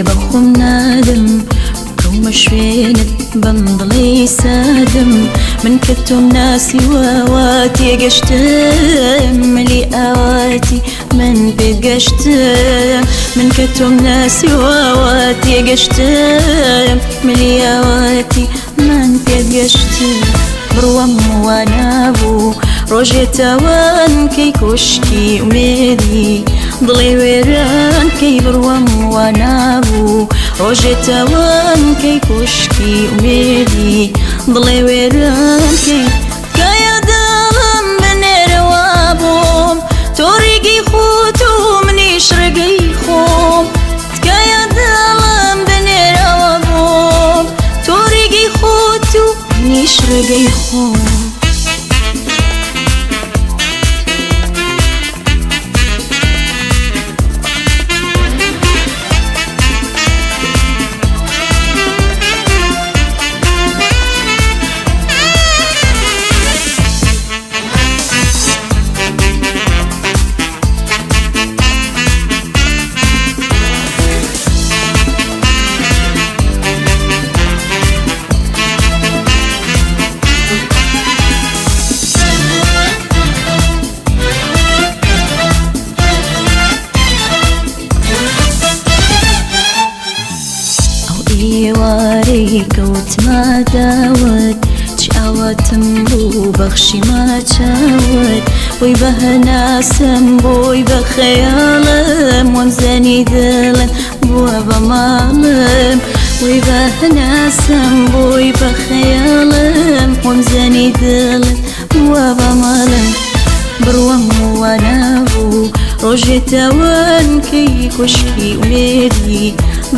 بە خۆم نادەم، بکەومە شوێنت بەم دڵەی سادەم. من کە تۆم ناسیوە وا تێگەشتم، ملی ئاواتی من پێت گەشتم. من کە تۆم ناسیوە وا تێگەشتم، ملی ئاواتی من پێت گەشتم. بڕوام وا نابوو ڕۆژێ تاوان کەی کۆشکی ئومێدی دڵێ وێران کەی. بڕوام وا نابوو ڕۆژێ تاوان کەی کۆشکی ئومێدی دڵێ وێران کەی. تکایە دڵم بنێرەوە بۆم، تۆ ڕێگەی خۆت و منیش ڕێگەی خۆم. تکایە دڵم بنێرەوە بۆم، تۆ ڕێگەی خۆت و منیش ڕێگەی خۆم. ئەو ئێوارەی کەوتمە داوت، چ ئاواتم بوو بەخشیمە چاوت. بۆی بە هەناسەم، بۆی بە خەیاڵم، وەمزانی دڵم بووە بە ماڵم. بۆی بە هەناسەم، بۆی بە خەیاڵم، وەمزانی دڵم بووە بە ماڵم. بڕوام وا نابوو ڕۆژێ تاوان کەی کۆشکی ئومێدی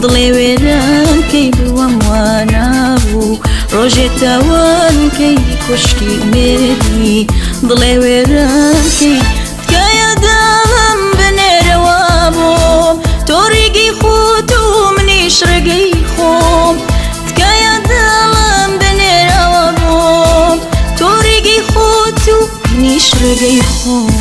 دڵێ وێران کەی. بڕوام وا نابوو ڕۆژێ تاوان کەی کۆشکی ئومێدی دڵێ وێران کەی. تکایە دڵم بنێرەوە بۆم، تۆ ڕێگەی خۆت و منیش ڕێگەی خۆم. تکایە دڵم بنێرەوە بۆم، تۆ ڕێگەی خۆت و منیش ڕێگەی خۆم.